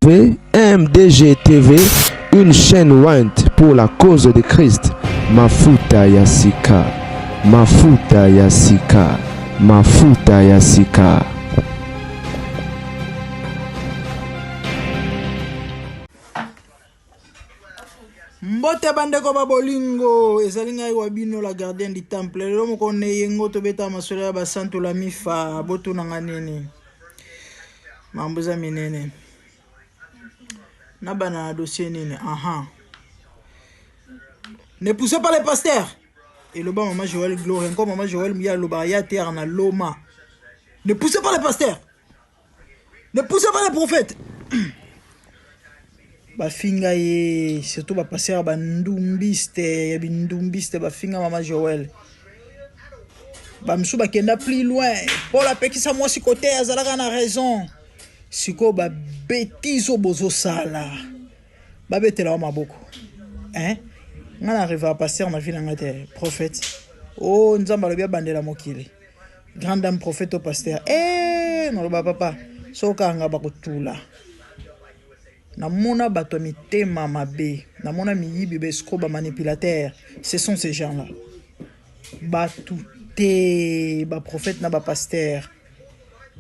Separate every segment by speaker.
Speaker 1: MDG TV, une chaîne ointe pour la cause de Christ. Mafuta ya sika, mafuta ya sika, mafuta ya sika.
Speaker 2: Mbote bandeko ba bolingo, ezali ngai wa bino la gardien du temple. Lelo moko ne yengo tobeta masolo ya basantu la mifa, botuna nga nini? Mambo eza minene. Na bana na dossier nini? Aha. Ne poussez pas les pasteurs. Eloba mama Joël Gloire, encore mama Joël ya loba ya terre na loma. Ne poussez pas les pasteurs. Ne poussez pas les prophètes. Bafinga ye surtout ba pasteur ba ndumbiste ya bindumbiste bafinga mama Joël. Ba misusu bakenda plus loin. Paul apekisa mwasi kote azalaka na raison. Sikoyo ba bêtises oyo bozosala babetela wa maboko hein? Nga na rêve ya pasteur na vie na nga te prophète. Oh Nzambe alobi abandela mokili. Grande dame prophète au pasteur. Eh naloba papa soki nga bakotula. Namona bato ya mitema mabe, namona miyibi ba escroc ba manipulateur, ce sont ces gens-là. Bato te ba prophète na ba pasteur.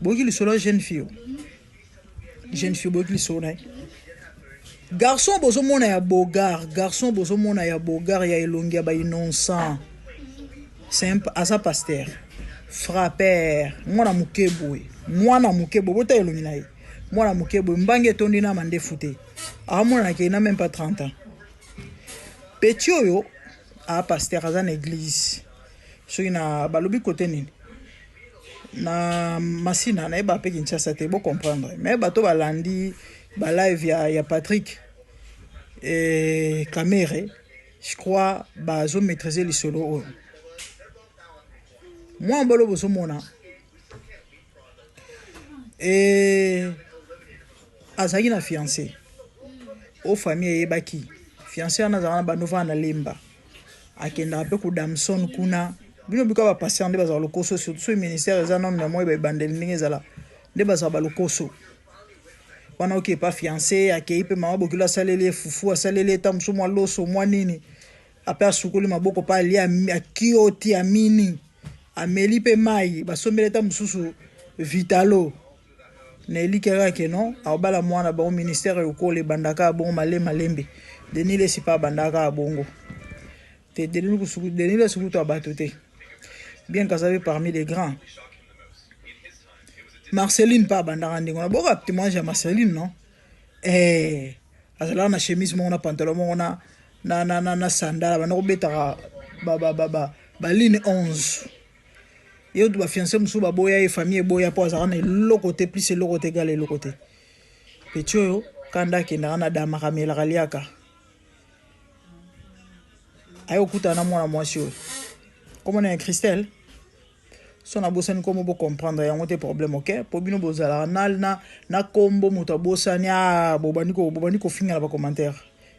Speaker 2: Boyoki lisolo ya jeune fille. Jeune fille boyoki lisolo na ye. Garçon bozomona ya bogar, garçon bozomona ya bogar ya elongi ya ba innocent. C'est un aza pasteur. Frapper, mwana moke boye, mwana moke boye, bota elongi na ye. Mwana moke boye, mbange etondi na mandefu te. Amonana ke na même pas 30 ans. Petit oyo a pasteur aza na église. Soki na balobi kote nini? Na Masina nayeba pe Kinshasa te, bo comprendre. Mais bato balandi ba live ya Patrick et Kamere, je crois bazo maîtriser lisolo oyo. Mwa mbolo bozomona et azalaki na fiancé. O famille eyebaki. Fiancé wana azalaka na bando vana na Lemba. Akendaka pe ku Damson kuna. Bino bika ba patient nde bazala lokoso surtout soki ministère eza nanu na moi ba ebandeli ndenge ezala nde bazala ba lokoso. Wana oke pa fiancé akei pe mama bokilo asaleli ye fufu asaleli ye ta mosusu mwa loso mwa nini ape asukoli maboko pa alia akioti amini ameli pe mai basombeli ta mosusu vitalo na eliki kaka ke non akobala mwana bango ministère ekola ebandaka bongo male malembe Denis Lessi pa abandaka bongo te Denis Lessi kutu abato te bien qu'aza parmi les grands. Marceline pa abandaka ndenge wana boka témoignage ya Marceline non eh azalaka na chemise moko na pantalon moko na na na na, na sandala banda kobetaka ba ba ba ba, ba ligne 11 ye kutu ba fiancé mosusu baboya ye famille eboya mpo azalaka na eloko te plus eloko te gala eloko te petit oyo kanda akendaka na damaka amelaka liaka aye kokutana na mwana mwasi oyo komona ya Christelle so nabosani kombo bo comprendre yango te problème ok po bino bozalaka na na na kombo moto abosani ah bobandi ko bobandi kofinga na ba commentaire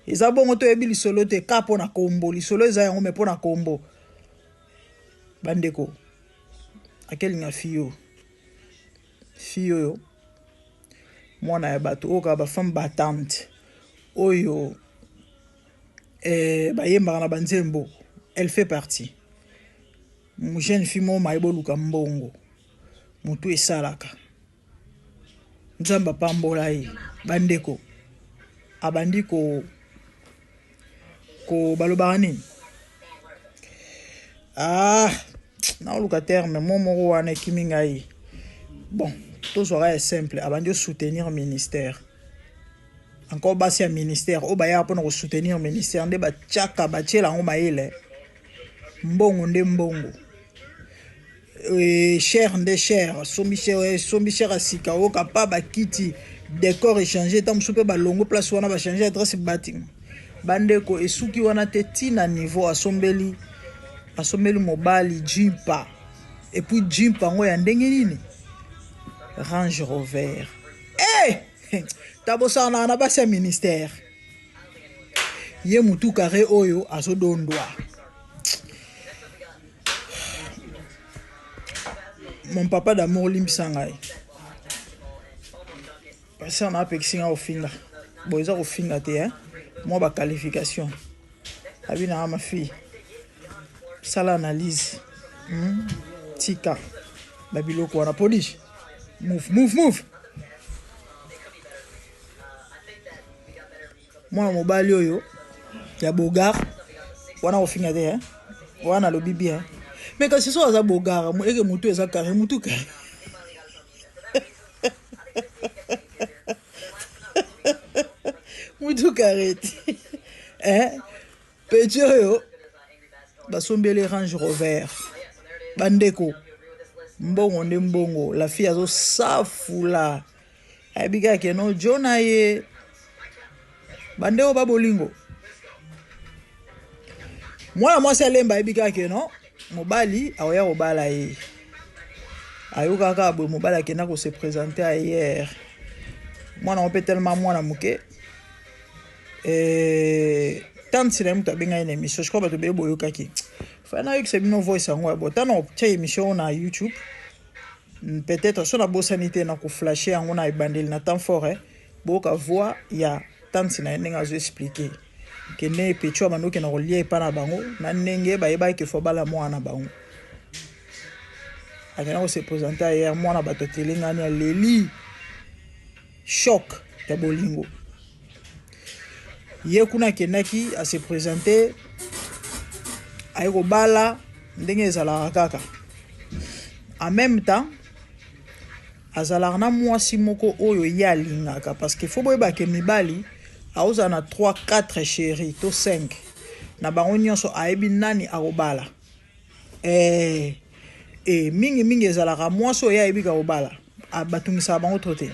Speaker 2: eza bongo toyebi lisolo te ka mpo na kombo lisolo eza yango me mpo na kombo bandeko akelinga fille oyo fille oyo mwana ya bato oyo kaka ba femme battante oyo eh, bayembaka na banzembo elle fait partie jeune fille moko maye boluka mbongo motu esalaka nzambe apambola ye bandeko abandi ko ko balobaka nini ah naoluka terme mo moko wana ekimi ngai bon tozwaka ya simple abandi osoutenir ministère encore basi ya ministère oyo bayaka mpona kosoutenir ministère nde batiaka batiela yango mayele mbongo nde mbongo e, cher nde cher sombi cher sombi cher ya sika oyoka pa bakiti décor échange ta mosusu mpe balongo place wana bachange adresse bâtiment bandeko esuki wana te ntina niveau asombeli asombeli mobali jimpa et puis jimpa yango ya ndenge nini Range Rover hey! tabosanaka na basi ya ministère ye mutu carré oyo azodondwa mon papa d'amour limbisa ngai. Pasteur na apekisi nga kofinga. Bon eza kofinga te hein. Mwa ba qualification. Abi na ma fille. Sala analyse. Hmm? Tika. Ba biloko wana prodige. Move, move, move. Mwana mobali oyo ya bogar wana kofinga te hein. Wana alobi bien. Mais kasi so aza bogar, eke mutu eza carré, mutu carré. Mutu carré eh? Petit oyo basombeli Range Rover. Bandeko mbongo nde mbongo, la fille azosafula ayebi kaka ke no jo na ye bandeko ba bolingo. Mwana mwasi alemba ayebi kaka ke no mobali akoya kobala ye. Ayokaka kaka boye mobali akenda ko se présenter ailleurs. Mwana ngo mpe tellement mwana moke. Tante na ye moto abengai na émission, je crois bato ebele boyokaki. Fai nayokisa bino voice yango ya bo. Tana otia émission na YouTube, peut-être so nabosani te na koflashe yango na ebandeli na temps fort, eh. Boyoka voix ya tante na ye ndenge azo expliquer ke ndenge Pecho abandi kokenda kolia epa na bango na ndenge bayebaki ke fo bala mwana na bango. Akenda ko se présenter ailleurs, mwana bato atelengani aleli choc ya bolingo. Ye kuna akendaki a se présenter, aye kobala ndenge ezalaka kaka. En même temps azalaka na mwasi moko oyo ye alingaka, parce que faut boyeba ke mibali aozala na 3 4 chéri to 5 na bango nyonso ayebi nani akobala. Mingi mingi ezalaka mwasi oyo ayebi ka kobala, batungisaka bango trop te.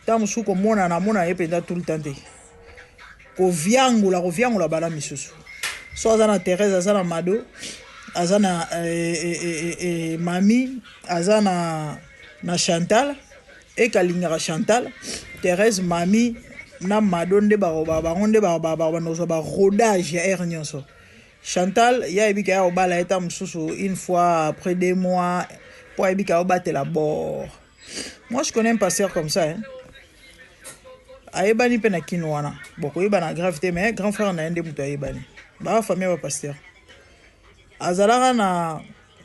Speaker 2: Ntango mosusu komona na mona ye mpenza tout le temps te, koviangula koviangula bana misusu. So aza na Thérèse, aza na Mado, aza na Mami, aza na Chantal, ekalingaka Chantal, Thérèse, Mami na Mado nde bango nde banozwa ba rodage ya air nyonso. Chantal ya yebi ka ya obala eta mosusu une fois après 2 mois po ayebi ka obatela bord. Moi je connais un pasteur comme ça, hein. Ayebani pe na kino wana. Bon koyebana grave te, mais grand frère na ye nde moto ayebani. Ba famille ba pasteur. Azalaka na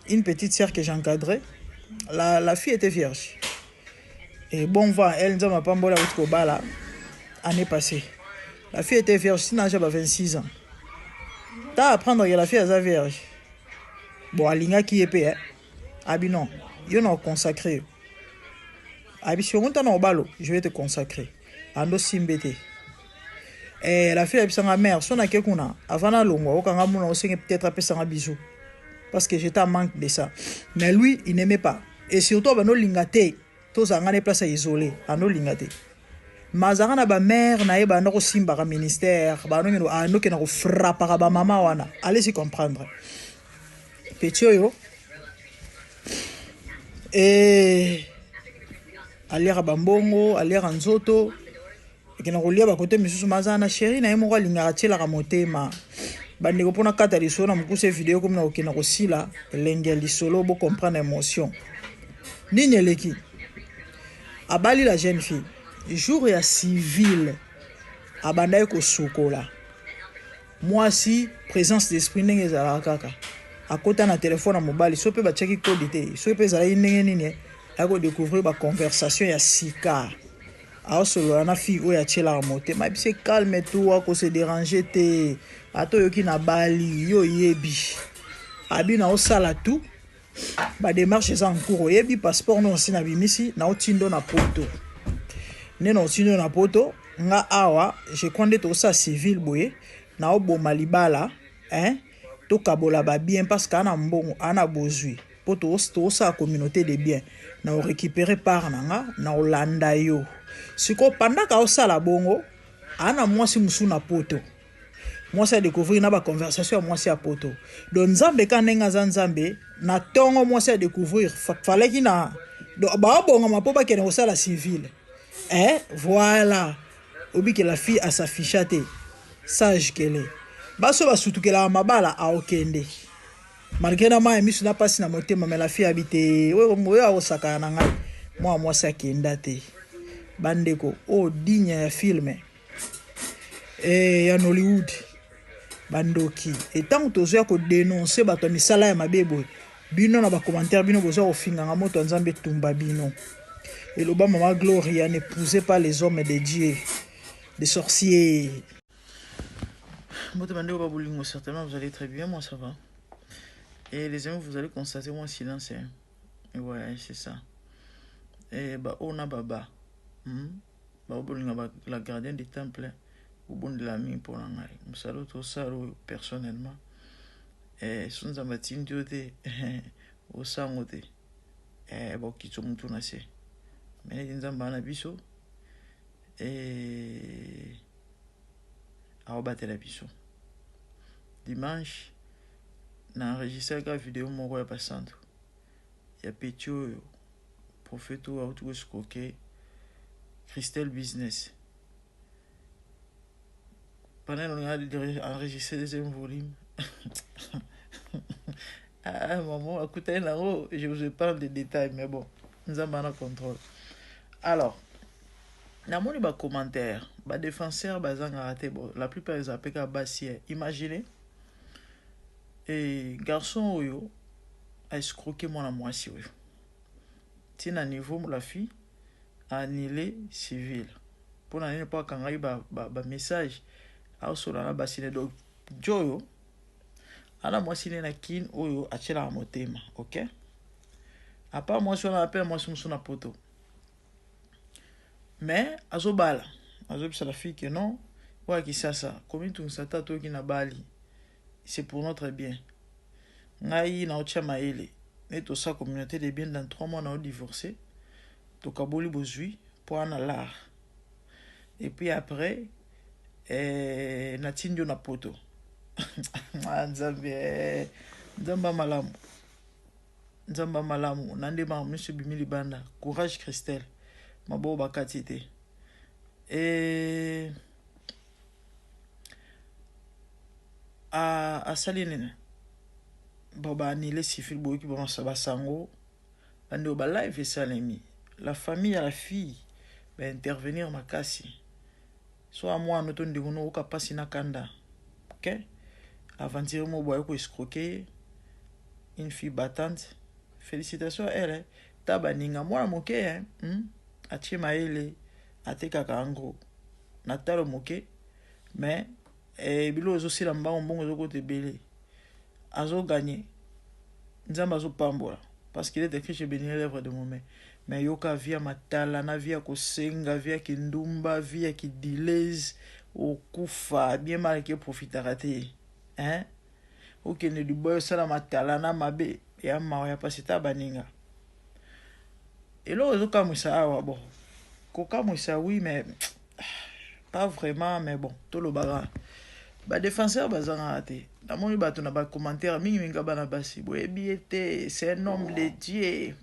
Speaker 2: une petite sœur que j'encadrais. La fille était vierge. Et bon vent, elle nous a pambola out kobala année passée. La fille était vierge, sinon j'avais 26 ans. T'as à apprendre que la fille est vierge. Bon, alinga qui est payé. Abi non, yo non consacré. Abi si on t'a non balo, je vais te consacrer. Ando simbete. Eh, la fille a sa mère, son akekuna, avant na longwa, okanga mona osenge peut-être apesa un bisou. Parce que j'étais en manque de ça. Mais lui, il n'aimait pas. Et surtout, abano lingate, tozanga ne place à isoler, ando lingate. Mazanga na ba mère na ye ba ndako simba ka ministère, ba no ando ke na ko frapper ba mama wana. Allez-y comprendre. Petit oyo et aliaka ba mbongo, aliaka nzoto, ke na kolia ba côté misusu mazanga na chéri na ye moko alingaka tielaka motema. Bandeko mpona kata lisolo na mokuse video komi na kokenda kosila elenge ya lisolo bo comprendre émotion. Nini eleki? Abali la jeune fille. Jour ya civil abandaki kosukola. Mwasi présence d'esprit ndenge ezalaka kaka. Akota na téléphone ya mobali, so pe batiaki code te, so pe ezalaki ndenge nini, ayako découvrir ba conversation ya sika. Aosolola na fille oyo atielaka motema, ayebisi calme toi, ko se déranger te. Ata oyoki na bali, yo oyebi. Abi na osala tout. Ba démarche eza en cours, oyebi passeport no osi na bimisi, na otindo na poto. Nde na otindo na poto, nga awa, je crois nde tosa civil boye, na oboma libala, hein, tokabola ba bien parce que ana mbongo, ana bozwi. Po tosa communauté de biens, na récupérer part na nga, na olanda yo. Siko pendant ka osala bongo, ana mwasi musu na poto. Mwasi a découvrir na ba conversation ya mwasi ya poto. Donc nzambe ka ndenge aza nzambe, na tongo mwasi a découvrir, fallait ki na donc ba bonga ma po ba kene kosala civil. Eh, voilà. Obi que la fille a s'afficha te. Sage qu'elle est. Baso ba sutukela mabala a okende. Malgré na mai misu na pasi na motema, mais la fille habite oyo oyo osaka na ngai. Moi mwasi akenda te. Bandeko oyo digne ya film eh, ya Nollywood bandoki. Et ntango tozoya kodenonse bato ya misala ya mabe boye, bino na bacommentaire bino boza kofinganga moto ya Nzambe etumba bino. Eloba mama Gloria, n'épousez pas les hommes de Dieu, des sorciers. Mbote bandeko ba bolingo, certainement vous allez très bien, moi ça va. Et les amis, vous allez constater moi silence. Hein. Ouais, c'est ça. Et bah on a baba. Ba bolinga ba la gardien du temple obondela mingi mpo na ngai. Mosala oyo tosala oyo personnellement. Eh, so Nzambe atindi yo te, osango te. Eh, bakokitisa motu na se. Mais neti Nzambe ana biso, eh, akobatela biso. Dimanche, na enregistraka video moko ya basantu ya petit oyo prophète oyo auti koescroquer Christelle Business. Pendant on a enregistré deuxième volume. Ah, maman, écoutez là-haut, je vous parle des détails, mais bon, nous avons un contrôle. Alors, namoni ba commentaire, ba défenseur bazanga te, bon, la plupart ils appellent basi. Imaginez, et garçon oyo a escroqué mwana mwasi oyo. Tina niveau la fille a annulé civil. Pour nani po akangaki ba message aosola na basi ne. Donc joyo ana mwasi ne na kin oyo atielaka motema, ok? Apa mwasi wana apela mwasi mosusu na poto. Mais azobala, azobisa la fille que non, oyo Kisasa, komitungisa ta toki na bali. C'est pour notre bien. Ngai na otia mayele. Ne tosa communauté de bien dans 3 mois na divorcé. Tokaboli bozwi po ana l'art. Et puis après natindi yo na poto. Nzambe, Nzambe malamu. Nzambe malamu. Nande ma monsieur bimi libanda. Courage Christelle. Mabo bakati te. Et asali nini? Bon, ba annulé civil boyoki ba basango. Bande ba live esalemi. La famille à la fille ba intervenir makasi. So a moi noto ndeko no oka pasi na kanda. OK? Aventure mo boye ko escroquer une fille battante. Félicitations à elle. Hein. Ta baninga mwana moke hein. Atie maele atekaka en gros. Na talo moke mais bilo ezosila mbango mbongo ezokota ebele. Azo gagner. Nzambe azopambola. Parce qu'il est écrit, je bénirai l'œuvre de mon main. Mais yoka via matala, na via kosenga, via kindumba, via kidilez, okufa, bien mal que profitera te. Hein? Okende du boy sala matala na mabe, ya mawa ya pasita baninga. Elo ezokamwisa awa, bon. Kokamwisa oui, mais pas vraiment, mais bon, tolobaka. Ba défenseur bazanga te. Namoni bato na ba commentaire mingi mingi bana basi boyebi ete c'est un homme de Dieu.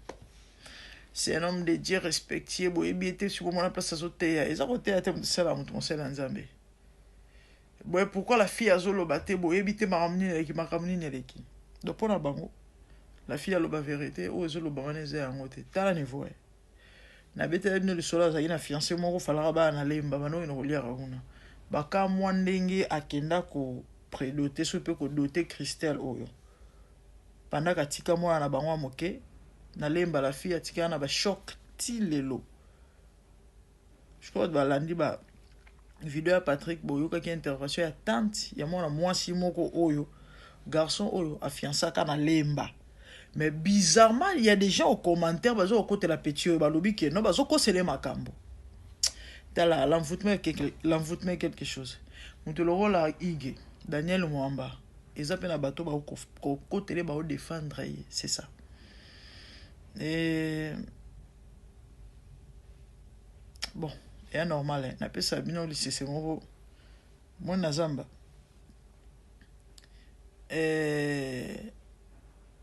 Speaker 2: C'est un homme de Dieu respecté, boyebi ete siko mona place azoteya. Eza koteya te mosala moto mosala Nzambe. Boye pourquoi la fille azoloba te boyebi te makambo nini eleki, makambo nini eleki. Donc pona bango la fille aloba vérité oyo ezoloba wana eza yango te. Tala niveau. Na betela bino lisolo azalaki na fiancé moko falaka bana na lemba bano ino koliaka kuna. Baka mwa ndenge akenda ko prédoter so pe ko doter Christelle oyo. Pendant katika mwana na bango moke na lemba la fille atika na ba choc ti lelo. Je crois balandi ba vidéo ya Patrick boyokaki intervention ya tante ya mwana mwasi moko oyo garçon oyo afiancaka na lemba. Mais bizarrement, il y a des gens au commentaire bazo côté la petit oyo balobi ke non bazo kosele makambo. Tala l'envoûtement est quelque chose. Mutu lokola Ige Daniel Mwamba eza pe na bato ba kokotele ba défendre c'est ça. Et bon, c'est normal hein. Napesa bino lisese moko mwana zamba.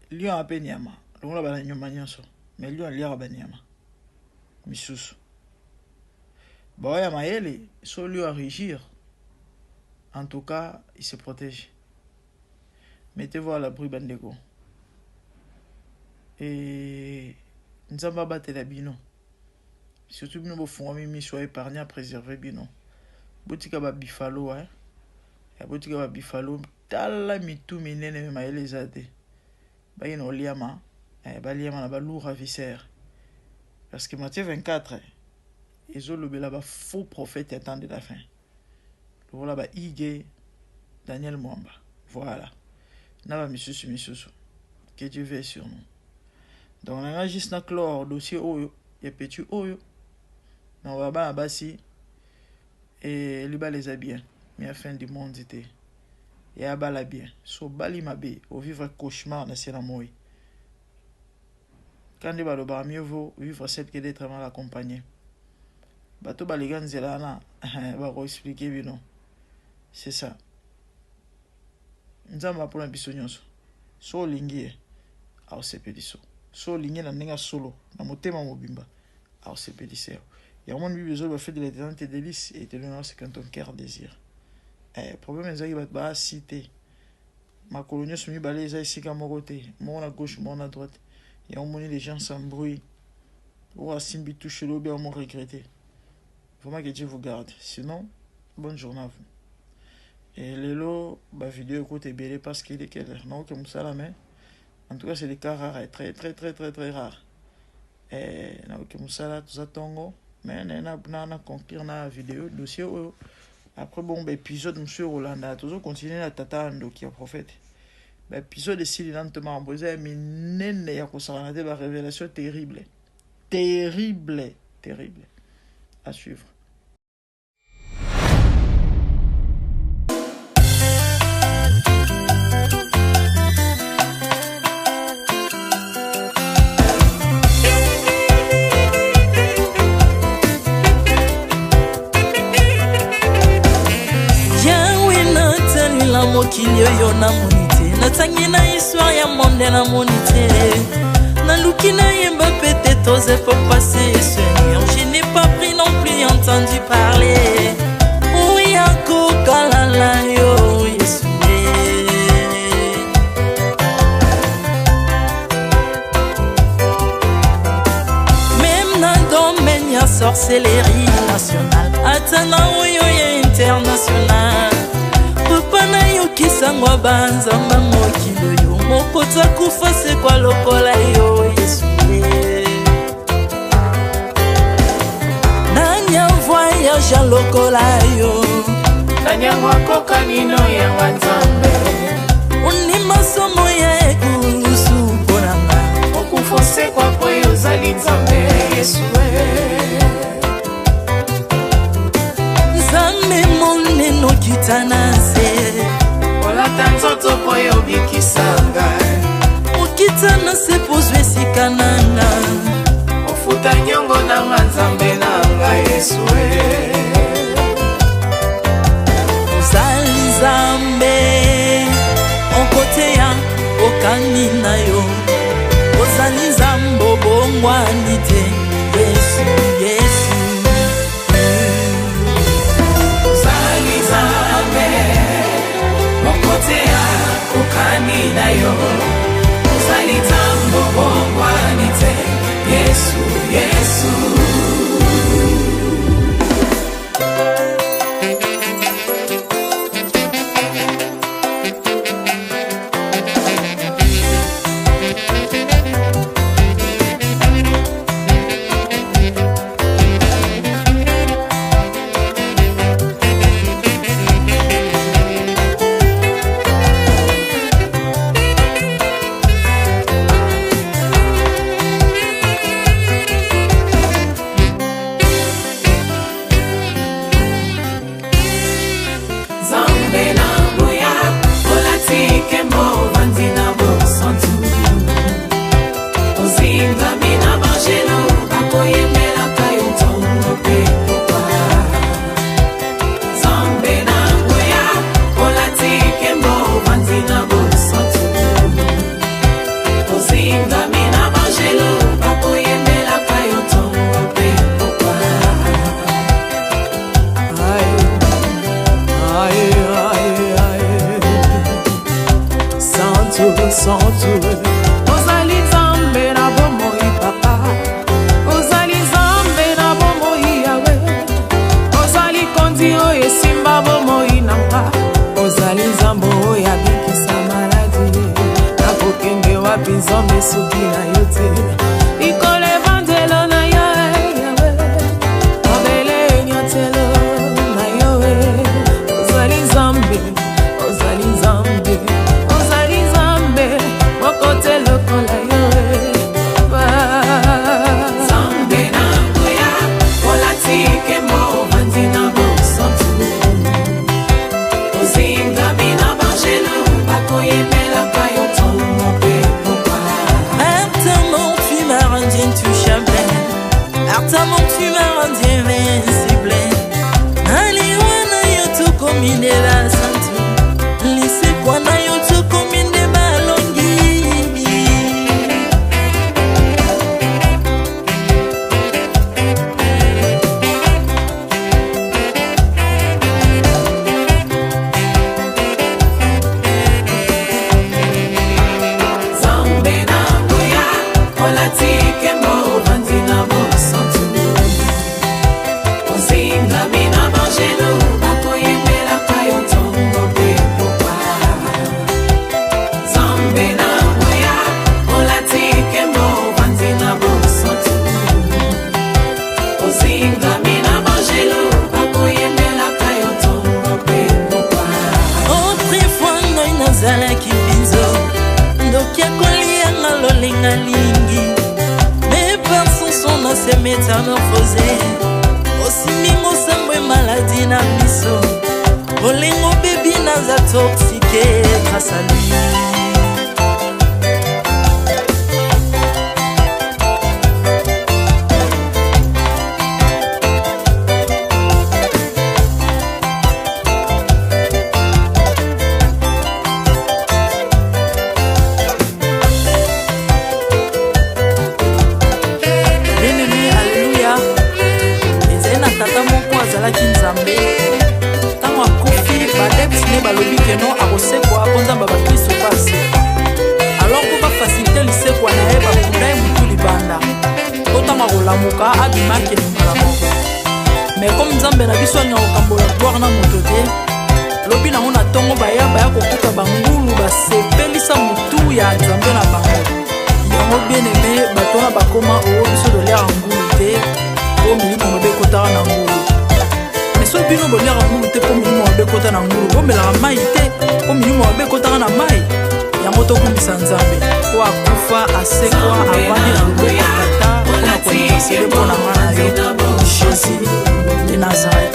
Speaker 2: Lion ape nyama, longola bana nyama nyonso, mais lion aliaka ba nyama misusu. Ba ya mayele, so lion a régir. En tout cas, il se protège. Mettez-vous à l'abri bandeko. Et Nzamba batela bino. Surtout bino bofungwami miso, épargne, préserver bino. Botika ba bifalo, hein. Ya botika ba bifalo, tala mitu minene me mayele eza te. Bayina oliama, eh, baliama na ba lourd ravisseur. Parce que Matthieu 24 ezolobela ba faux prophète ya temps de la fin. Lokola ba IG Daniel Mwamba. Voilà. Na ba misusu misusu. Que Dieu veille sur nous. Donc on a juste na clore dossier oyo ya petit oyo. Na ba bana basi et libala eza bien. Mais la fin du monde te. Ya bala bien. So bali mabe au vivre cauchemar na se na moi. Quand nde balobaka mieux vaut vivre seul que d'être mal accompagné. Bato balega nzela wana bakoexplike bino. C'est ça. Nzambe apona biso nyonso. So olingi ye aosepeliso. So olingi na ndenge ya solo na motema mobimba aosepelisa yo. Yango moni Bible ezoloba fait de l'éternel tes délices et te donnera ce que ton cœur désire. Eh, problème ezalaki bato baasi te. Makolo nyonso mibale eza esika moko te, moko na gauche moko na droite. Yango moni les gens s'embrouillent. Oyo asimbi touche lobi amo regretter. Vraiment que Dieu vous garde. Sinon, bonne journée à vous. Et lelo ba vidéo écoute ebele parce qu'il est quelle heure? Naoke mosala mais en tout cas c'est des cas rares, très très très très très rare. Eh, naoke mosala toza tongo mais na na na, na conclure na vidéo dossier oyo. Après bon ba épisode monsieur Rolanda tozo continuer na tata ndoki ya prophète. Ba épisode esili na ntoma makambo eza ya minene ya kosakana te, ba révélation terrible. Terrible, terrible. À suivre.
Speaker 3: Mokili oyo namoni te, natangi na histoire ya monde namoni te, naluki nayemba peut-être aux époques passées. Seigneur, je n'ai pas pris non plus entendu parler oya kokalala yo Yesu. Même na domaine ya sorcellerie nationale, ata na oyo ya international, papa nayokisango banzamba mokili oyo moko takufa sekwa lokola yo Yesu. Nani avoyage lokola yo?
Speaker 4: Nani yango akoka nino yanga Nzambe?
Speaker 3: Ondima somo ya ekulusu mpo na nga.
Speaker 4: Okufa osekwa po yo ozali Nzambe Yesu.
Speaker 3: Nzambe monene okita na nse,
Speaker 4: olata nzoto po yo obikisa ngai.
Speaker 3: Okita na se po ozwa esika na nga.
Speaker 4: Ofuta nyongo na nga Nzambe na ngai Yesu.
Speaker 3: Ozali Nzambe okoteya okani na yo, ozali Nzambe obongwani te Yesu, Yesu.
Speaker 4: Ozali Nzambe okoteya okani na yo, ozali Nzambe obongwani te Yesu, Yesu. Nzambe na nguya, olati nkembo, ovandi na bosantu. Ozingami na bangelo, bakoyembelaka yo ntongo mpe pokwa. Nzambe na nguya, olati nkembo, ovandi na bosantu. Ozingami na bangelo, bakoyembelaka yo ntongo mpe pokwa.
Speaker 5: Aïe, aïe, aïe, aïe. Santu, santu. Ozali Nzambe na bomoi papa, ozali Nzambe na bomoi. Matiti oyo esimba bomoi na nga. Ozali Nzambe oyo abikisa maladi. Nakokende wapi Nzambe soki na yo te? Likolo evandelo na yo, Yawe. Mabele enyatelo na yo. Ozali Nzambe, ozali Nzambe, ozali Nzambe moko te lokola yo. Nzambe na nguya, olati nkembo, ovandi na bosantu. Ozingami na banjelu, bakoyembelaka yo ntongo mpe pokwa.
Speaker 3: Apparemment, tu m'as rendu intouchable. Apparemment, tu m'as rendu invincible. Naliwa na yo tokomi nde basantu. Lisekwa na yo tokomi nde balongi.
Speaker 5: Nzambe na nguya, olati nkembo, ovandi na bosantu. Ozingami na banjelu, bakoyembelaka yo ntongo mpe pokwa. Nzambe na nguya, olati nkembo, ovandi na bosantu. Ozingami na banjelu, bakoyembelaka yo ntongo mpe pokwa.
Speaker 3: Autrefois ngai nazalaki mpinzo, ndoki akolianga lolenga lingi. Mais par son son na se métamorphose. Osimbi mosambo maladi na miso. Bolingo bebi naza toxique grâce à lui. Bien-aimé, alleluya. Ezali na tata moko azalaki Nzambe. Ntango akufi, baadeptes ne balobi que non, akosekwa mpo Nzambe ya bakristo mpe asekwa. Alors mpo bafaciliter lisekwa na ye, bakunda ye motu libanda, mpo ntango akolamuka abima, akende mbala moko. Mais comme Nzambe na biso alinga kokambola gloire na moto te, lobi nango na ntongo baya kokuta bangulu basepelisa motu ya Nzambe na bango. Yango, bien-aimé, bato wana bakoma oo biso toliaka ngulu te mpo milimo mabe ekotaka na ngulu. Mais soki bino boliaka ngulu te mpo milimo mabe ekota na ngulu, bomelaka mai te mpo milimo mabe ekotaka na mai. Yango tokumbisa Nzambe mpo akufa, asekwa, avandi na loboko ya Tata mpona kointercéder mpo na nga na yo. Jésus de Nazareth.